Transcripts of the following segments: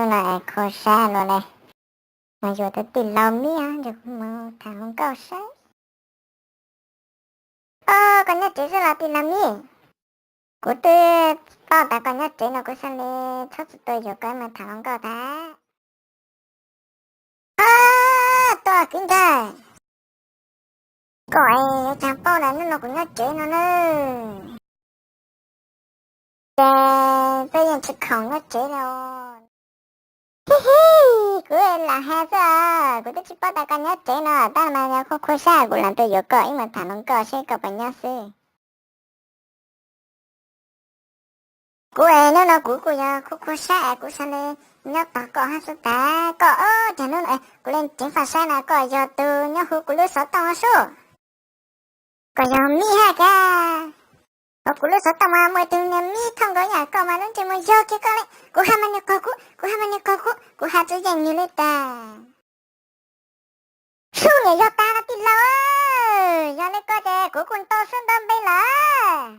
No es kho sab los ne, mas yuav tus tij laug Mib, ntshe kuv mus tham hluas nkauj saib. Os, koj nyob tsev xwb los tij laug Mib? Kuv twb paub tas koj nyob tsev no kuv xav li txhob txwm tuaj yuav koj mus tham hluas nkauj tas. Os, tuaj kwv ntag. Koj es yuav cas paub na, hnub no kuv nyob tsev no na. Ces peb yeej tsis khoom nyob tsev li os. Hib hib, kuv lam hais xwb, kuv twb tsis paub tas koj nyob tsev no, tab mas yog khuj khuj sab kuv lam tuaj yuav koj ib mus tham hluas nkauj seb koj puas nyob xwb. Kuv es hnub no kuv kuj yog khuj khuj sab es kuv xav li nyob tos koj hab xwb tas koj, os, cas hnub no kuv li ceev faj saib na koj yog tus nyob huv kuv lub xov tooj sub. Koj yog Mib hab kag. Huv kuv lub xov tooj mas muaj ib tug niag Mib thooj nkaus ib yam koj mas lub ntsej muag yog kiag koj li. Kuv hab mas niag qog kuv, kuv hab mas niag qog kuv, kuv has tsis yeej nws li tas. Sub, niam yog tas no tij laug, yog li koj ces kuv kuj tau sub nto npe lawm.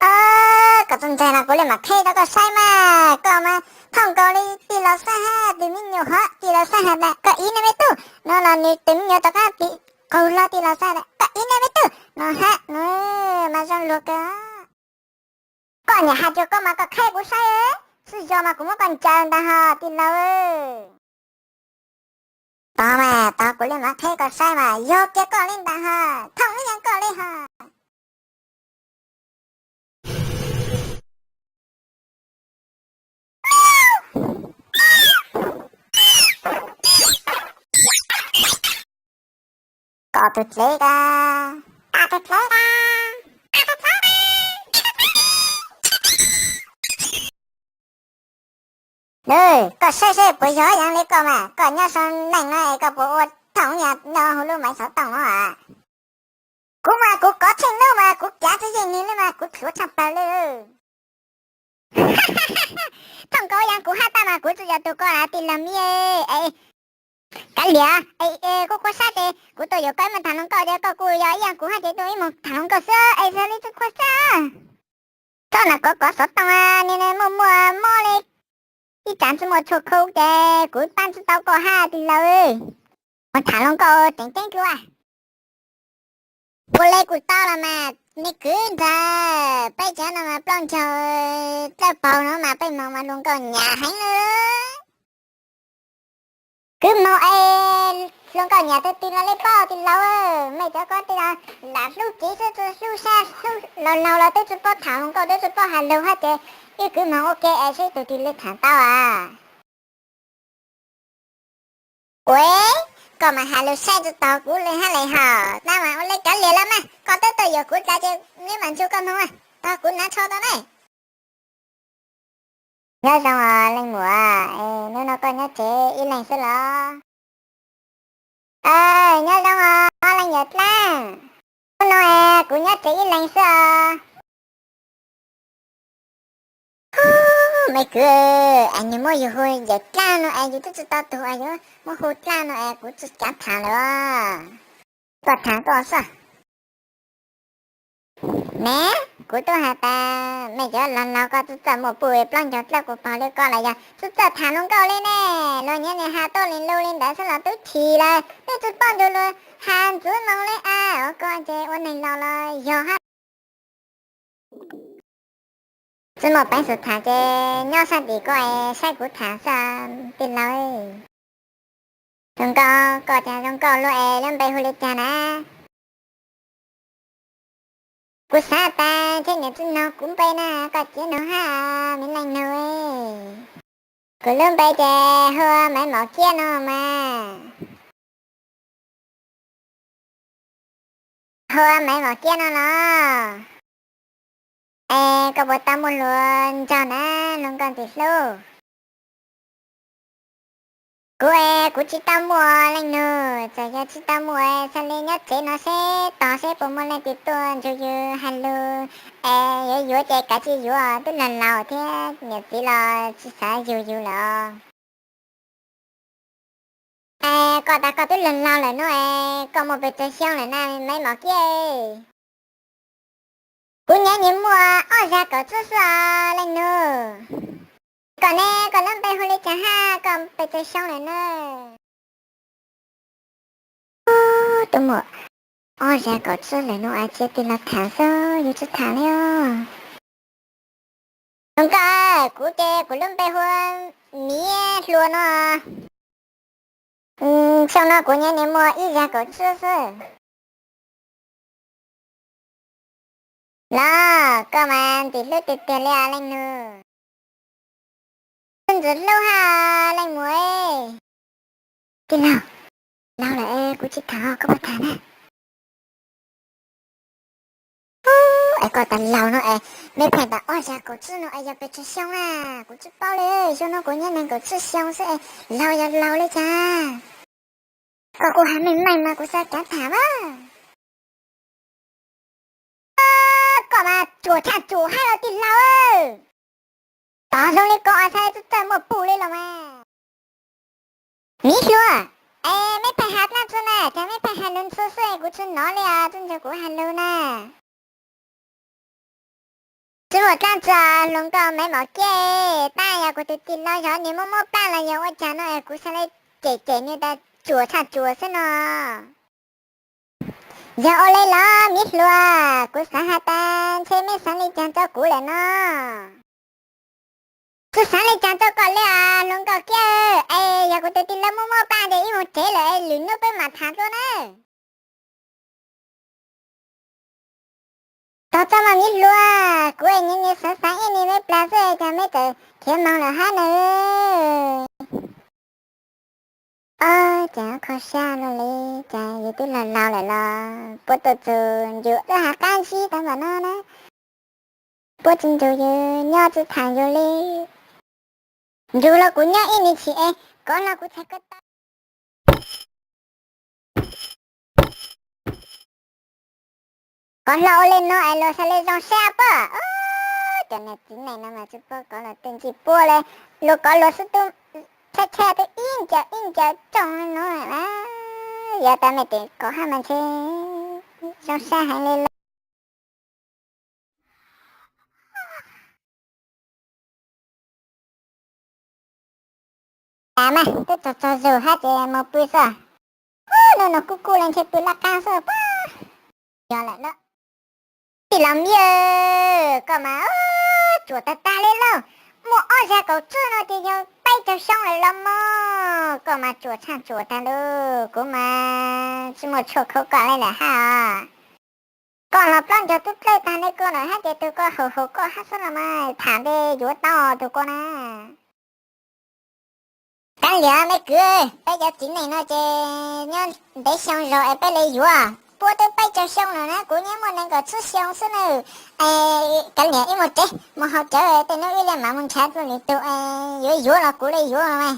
Os, koj txhob ntshai no kuv li mam qheb rau koj saib mas, koj mas thooj nkaus li tij laug Xab hab tus me nyuam hov, tij laug Xab has tas koj ib niag me tub no los nws tus me nyuam rov qab pim qaug hlo tij laug Xab tas koj ib niag me tub no hab, mas zoo luag kawg. Koj niam hais rau koj mas koj qheb kuv saib, tsis yog mas kuv muab koj ncaws ntag hos tij laug. Tog mas tog, kuv li mam qheb koj saib mas yog kiag koj li ntag hos, thooj ib yam koj li hos. Koj tus dlev tas, koj tus dlev tas, koj tus dlev tas. Koj saib seb puas yog yam li koj mas, koj nyob sau neej no es koj puas ua thooj yam nyob huv lub maiv xov tooj no a? Kuv mas kuv kov tsheej nub mas kuv kav tsis yeej nws li mas kuv plhuav tshaj plaws li. Thooj nkaus yam kuv hab tab mas kuv tsis yog tus koj tij laug Mib. Kav liam, kuv qhuav xav ces kuv tuaj yuav koj ib mus tham hluas nkauj ces koj kuj yog ib yam kuv hab ces tuaj ib mus tham hluas nkauj xwb es xav li tsis qhuav xav. Txhob nam kov kov xov tooj, niag muaj muaj mob li ib tsam tsis muaj tshuaj khau ces kuv pab tsis tau koj hab tij laug. Mus tham hluas nkauj tseem ceeb dua. Kuv li kuv tau los mas me kwv ntag, peb cov no mas plaub ncaug dlawb paug no mas peb moog mas hluas nkauj nyam heev li. Kwv moog es hluas nkauj nyam tag twg los li paub tij laug, mej cov ko tij laug lam hlub cev xwb, hlub sab hlub laug laug los twb tsis paub tham hluas nkauj twb tsis paub has lug hab ces wb kwv moog ua ke es seb tus twg li tham tau as. Ua, koj mas has lug saib tsis taus kuv li hab li hos, tab mas ua li kav liam los mas koj twb tuaj yuav kuv tas ces wb mam ntsug koj moog, tog kuv hnav tsho tau ne. Nyob zoo os leej muam, hnub no koj nyob tsev ib leeg xwb los? Nyob zoo os leej yawm dlaab, hnub no kuv nyob tsev ib leeg xwb os. Me kwv, es nws muab yus hu yawm dlaab no es yus twb tsis tau tug es yuav muab hu dlaab no es kuv tsis kav tham lawm. Tuaj tham tuaj xwb. Ne, kuv tub has tas mej cov laug laug ko tub txawj muaj puj plaub ncaug dlawb puj paug li ko los yog tub txawj tham hluas nkauj li ne. Luag nyiam nim has tuaj li lug li ntawd xwb los tub chim lawm, twb tsis paub nrug luag has ntxiv moog li as. Ua ko ces ua neeg laus los yog hab. Tsis muaj peev xwm tham ces nyob sab tim ko es saib kuv tham xwb tij laug. Zoo nkauj, koj cas zoo nkauj luaj es lub npe hu li cas na? Kuv xav tas thiab niam txiv nug kuv npe na, koj cia nug hab me leej nug. Kuv lub npe ces hu Maiv Mom Kiab no mas. Hu Maiv Mom Kiab no los? Es koj puas tau muaj hluas nraug na, hluas nkauj ntxim hlub? Kuv es kuv tsis tau muaj leej nug, txawm yog tsis tau muaj xav li nyob tsev no seb tog seb puas muaj leej twg tuaj nrug yus hais lug, es yuav yuav ces kav tsij yuav, twb laug laug thiab niam txiv los tsis xav yug yus lawm. Es koj tas koj twb laug laug lawm no es koj muaj pes tsawg xyoo lawm na Maiv Mom Kiab? Kuv nyab nyuam muaj ob zag kaum tsib xwb leej nug. Koj ne, koj lub npe hu li cas hab, koj pes tsawg xyoo lawm na? Tub muam, ob zag kaum tsib lawm no es cia tig los tham xwb, yuav tsis tham li os. Hluas nkauj, kuv ces kuv lub npe hu Miv Hlua no. Xyoo no kuv nyuam nyuam muaj ib zag kaum tsib xwb. Los koj mas ntxim hlub tiag tiag li os leej nus. Ntxim hlub hab leej muam. Tij laug, laug lawm es kuv tsis tham, koj puas tham na? Es koj tas laug no es, meb pheej tas ob zag kaum tsib no es yog pes tsawg xyoo na? Kuv tsis paub li, xyoo no kuv nyuam nees nkaum tsib xyoo xwb es laug yog laug li cas? Koj kuj hais meej meej mas kuv xav kav tham mas. Koj mas tsuas tshaj tsuas hab los tij laug. Tov zoo li ko es txhaj txawj muaj pug li los mas. Miv Hlua, es meb pheej has dlaab tsi na, cas meb pheej has lug ntxhi xwb, kuv tsis nov li os, txhob ntshua kuv has lug na. Tsis muaj dlaab tsi, hluas nkauj me mom kiag, tab yog kuv tus tij laug zog nwg muab muab paab los yog ua cas no es kuv xaav le cem cem nwg tas tsuas tshaj tsuas xwb no. Yog ua le los Miv Hlua, kuv xaav has tas ntshe meb xaav le caag rua kuv lawm no. Tsis xaav le caag rua koj le os hluas nkauj kiag, es yog kuv tus tij laug muab muab paab ces ib moog tsev lawm es lwm nub peb maam tham dlua na. Tog txaj muag Miv Hlua, kuv nyuam nyuam xaav xaav ib nyuag plag xwb cas meb txawm khiav moog lawm hab na. Ob, cas kho sab luaj li, cas yus twb laug laug lawm los puab tuaj txug ncuav lub hav qaab ntsib tag npaum no na. Puab tsis nrug yus nyob tsis tham yus li. Nrug los kuv nyob ib nyuag chim es kov hlo kuv txhais ko taw. Kov hlo ua le no es luag xaav le zoo sab pob. Cov niam txiv neej no mas tsis paub kov luag tej ntsej puab le, luag kov luag xwb tub, tshab tshab tub ib ncaws ib ncaws tsooj le no na. Yog tas mej tes kov hab mas ntshe zoo sab heev le los. Mas twb tsaug tsaug zug hab ces moog pw xwb. Ub, nub nua kuj kuj le ntshe pw laj qaab xwb puab. Yog lawm lauj. Tij laug Miv, koj mas tsuas tag tag le lauj. Muaj ob zag kaum tsib no ces yog peb caug xyoo lawm los mas koj mas tsuas tshaj tsuas tag lauj. Kuv mas tsis muaj tshuaj khaub koj le lawm hab. Koj los plaub ncaug tub dlawb tag le koj lawm hab ces tug ko haum haum koj hab xwb los mas tham npe yuav tau tug ko na. Kav liam me kwv, peb cov txiv neej no ces nyob ntev xyoo zog es peb le yuav. Puab twb peb caug xyoo lawm na, kuv nyob muaj nees nkaum tsib xyoo xwb na. Kav liam wb mus tsev, mus haus cawv, tej nub wb le maam mus nrhav dlua lwm tug, yuav yuav los kuv le yuav mas.